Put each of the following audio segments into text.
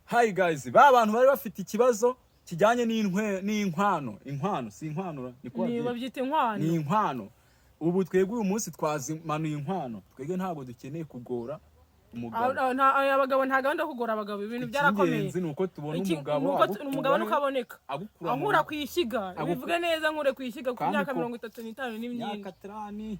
Hi guys, ba bantu bari bafite ikibazo kijyanye n'inkwano, inkwano si inkwano, niko Ni babyita. Babyita inkwano. Ni inkwano. Ubu twebwe uyu munsi twazimanuye inkwano, twebwe ntabwo dukeneye kugora umugabo. Abagabo nta gahunda yo kugora abagabo, ibintu byarakomeye. Icy'ingenzi ni uko tubona umugabo Nuko agukura umugabo nuko aboneka agukura mu ankura ku ishyiga. Bivuge neza, nkure ku ishyiga ku Kandi myaka 35 ni myinshi. Myaka trani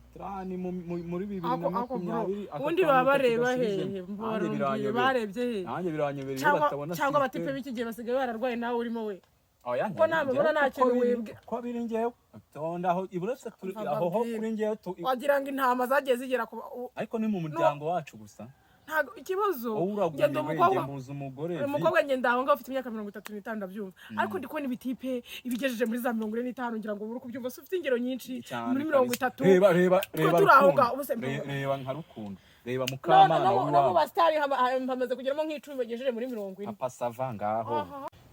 muri bibiri na Ako bro, makumyabiri, aka ubundi kantu baba bareba kagasubizemo. hehe? Nanjye Barambwira, biranyobera. barebye he? Nanjye biranyobera iyo Cyangwa batabona cyangwa abatipe system. b'iki gihe basigaye bararwaye, nawe urimo we. Oya, Kuko nabibona nta njyewe kintu uko biri- wibwe. Ko biri njyewe tonda aho iburetse turi Umva aho ho mbabwire. kuri njyewe Wagira ngo intama zagiye zigera ku ariko ni mu muryango wacu gusa. Ntabwo ikibazo. Wowe Ngenda uragumiwe, njye umukobwa mbuza umugore. Umukobwa ngenda aho ngaho ufite imyaka 35, ndabyumva, ariko ndi kubona ibitipe ibigejeje muri za 45, ngira ngo uri kubyumva se, ufite ingero nyinshi Cyane muri mirongo kabisa. itatu. Reba, reba, Twe reba turi aho Rukundo. ngaho, ubuse Reba nka Rukundo, reba No, Mukamana no, no mu w'iwabo. basitari hamaze kugeramo nk'icumi bagejeje muri 40. Papa Sava ngaho,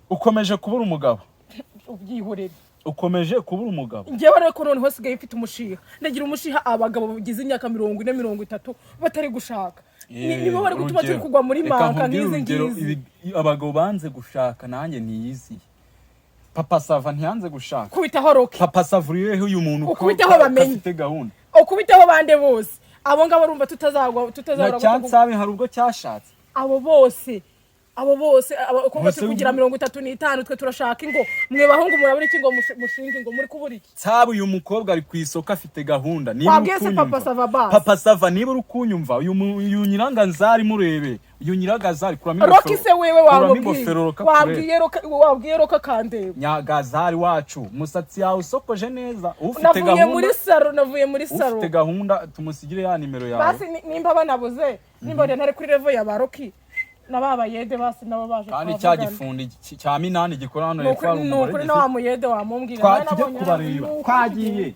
ukomeje kubura umugabo. Ubyihorere. Ukomeje kubura umugabo. Njyewe ariko noneho sigaye mfite umushiha, ndagira umushiha abagabo bagize imyaka 40, 30 batari gushaka. Nibo bari gutuma turi Urugero. kugwa muri Reka manka nkubwire nk'izi urugero, ngizi. Abagabo banze gushaka nanjye niyiziye. Papa Sava ntiyanze gushaka. Kubitaho Rocky. Papa Sava uriheho uyu muntu Ukubiteho ko bamenye. afite gahunda. Ukubiteho bande bose, abo ngabo urumva tutazagwa Na tutazahora. cyansabe hari ubwo cyashatse. Abo bose, abo bose, uko Bose turi kugira 35, twe turashaka ingo. Mwe bahungu murabura iki ngo mushinge ingo? Muri kubura iki? Nsabe uyu mukobwa ari ku isoko, afite gahunda, niba uri Wabwiye se kunyumva. Papa Sava basi? Papa Sava, niba uri kunyumva, uyu nyiranganzari murebe, uyu nyiragazari, kuramo Rocky ingofero. se wewe Kuramo wamubwiye? ingofero, Rocky akurebe. Wabwiye Rocky, wabwiye Rocky akandeba. Nyagazari wacu, umusatsi yawe usokoje neza, ufite Navuye gahunda. muri salon, navuye muri salon. Ufite gahunda tumusigire ya nimero yawe. Basi nimba banabuze, nimba wenda ntari kuri level ya ba Rocky na ba bayede, basi nabo baje Kandi cya twavugana. gifundi cya minani gikora hano Ni hepfo hari ukuri, ni umugore ukuri gifite na wa muyede wamumbwira. Twa Nawe tujye nabonye kubareba. ni ukuri. Twagiye.